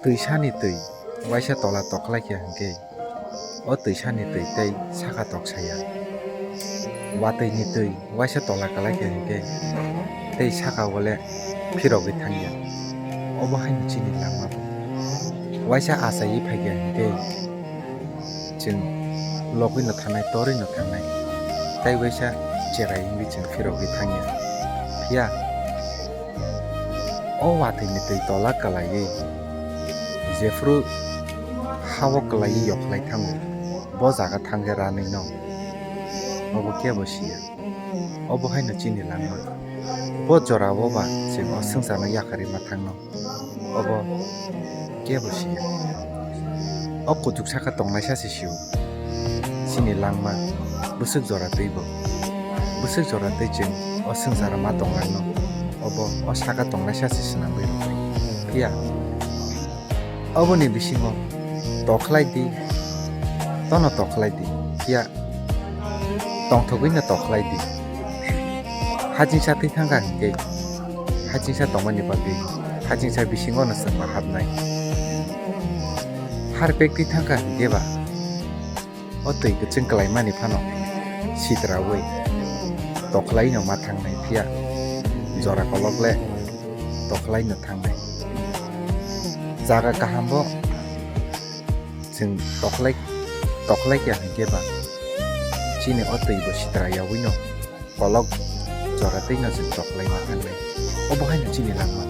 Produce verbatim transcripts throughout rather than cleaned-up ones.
Twisani twi waisa tola toklai kha hinkhe, o twisani twi tei saka tok saya. Watwini twi waisa tola kwlai kha hinkhe, tei saka o le phirogwi thangya. Obo haino chini langma bo. Waisa achaiwi phaikha hinkhe, chwng logwi no thangnai, torwi no thangnai, tei waisa cherai wngwi chwng phirogwi thangya. Phiya o watwini twi tola kwlaiwi jephru ha-o kwlaiwi yokhlai thango, bo jaga thangkhe ranwi no, obo kebo siya. Obo haino chini langma. Bo jora o ba chwng o swngcharno yakarwi ma thangno, obo kebo siya. O kuchuk saka tongnaisa se sio. Chini langma bwswk jora twi bo. Bwswk jora twi chwng o swngcharo ma tongnaino, obo o saka tongnaisa se swnamwi rwkha. Phiya oboni bisingo tokhlai di, tono tokhlai di, phiya tongthogwi no tokhlai di. Hachingsa twi thangkha hinkhe, hachingsa tongmani bagwi hachingsa bisingo no chwng ma hapnai. Harpek twi thangkha hinkhe ba o twi kwchwng kwlaimani phano sitraui tokhlai no ma thangnai, phiya jora kolok le tokhlai no thangnai. Jaga kaham bo chwng tokhlai, tokhlai kha hinkhe ba chini o twi bo sitra yaui no kolok jora twi no chwng tokhlai ma thangnai. Obo haino chini langma.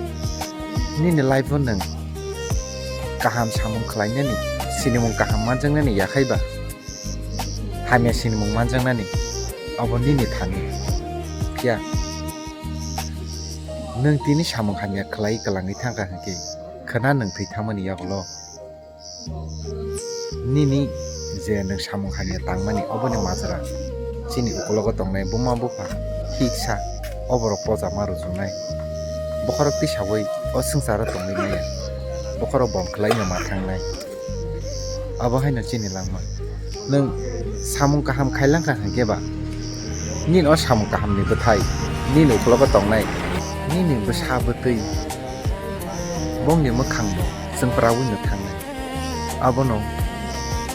Nini life o nwng kaham samung khlainani, sinimung kaham manjaknani yakhai ba, hamya sinimung manjaknani, obo nini thani. Phiya nwng tini samung hamya khlai kwlangwi thangkha hinkhe, khwna nwng thwi thangmani yagulo nini je nwng samung hamya tangmani, oboni majra chini ukologo tongnai buma bupha, hiksa, oborok poja ma rwchuknai. Bokhorok tisaui o swngcharo tongwi maya, bokhorok bom khlaino ma thangnai. Abo haino chini langma. Nwng samung kaham khailangkha hinkhe ba, nini o samung kahamni bwthai, nini ukologo tongnai, nini bwsa bwtwi, bongni mwkhangbo chwngpraui no thangnai. Abono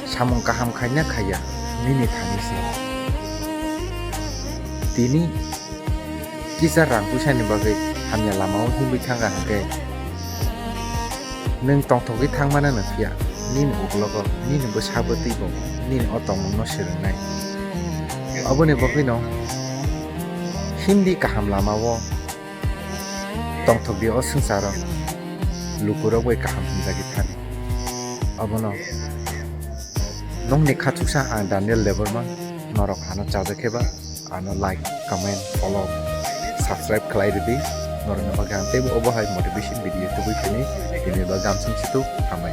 samung kaham khaina khaiya nini thani se. Tini kisa rang puisani bagwi hamya lamao himwi thangkha hinkhe, nwng tongthogwi thangmano no phiya, nini ukologo nini bwsa bwtwi bo nini o tongmungno swrwngnai. Aboni bagwino himdi kaham lamao tongthokdi o swngcharo, lukurok bai kaham hwnjagwi thani. Abono nokni khatsuksa ang Daniel Debbarma, norok ano chajak khe ba ano like, comment, follow, subscribe khlai rwdi. Norokni bagwi ang teibo obo hai motivation video tubui phini, tini bagwi gamsung situ hambai.